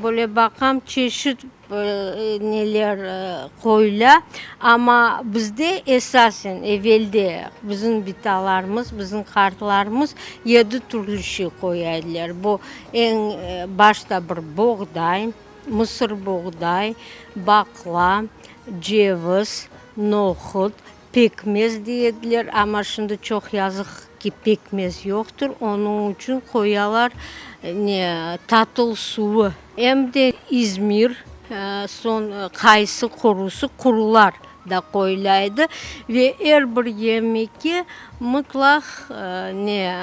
Böyle baqam, çeşit neler qoyula, amma bizde esasen evelde bizim bitalarımız, bizim qartlarımız yedi türlü şey qoya ediler. Bu eñ başta bir boğday, mısırboğday, baqla, ceviz, nohut, Pekmez dey ediler, amma şimdi çoq yazıq ki, pekmez yoqtır, onıñ içün qoyalar ne, tatıl suvı, em de İzmir, soñ qaysı qurusı, qurular da qoyula edi ve er bir yemekke mıtlaq ne,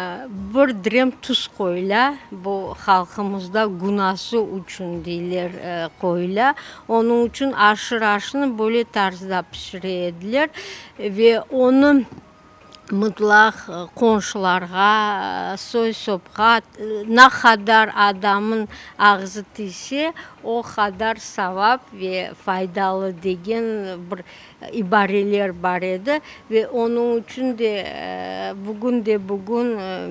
bir direm tuz qoyula, bu halqımızda günası içün deyler qoyula. Onıñ içün aşır aşnı böyle tarzda pişire ediler ve onı mıtlaq qonşularğa, soy-sopqa, ne qadar adamnıñ ağzı tiyse, o qadar savap ve faydalı degen bir ibareler bar edi ve onıñ içün de bugün de bugün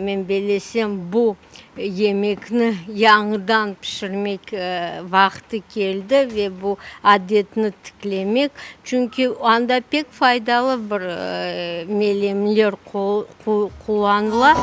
men bellesem bu Yemekni yañıdan pişirmek vaqtı keldi ve bu adetni tiklemek, çünki anda pek faydalı bir melemler qullanıla.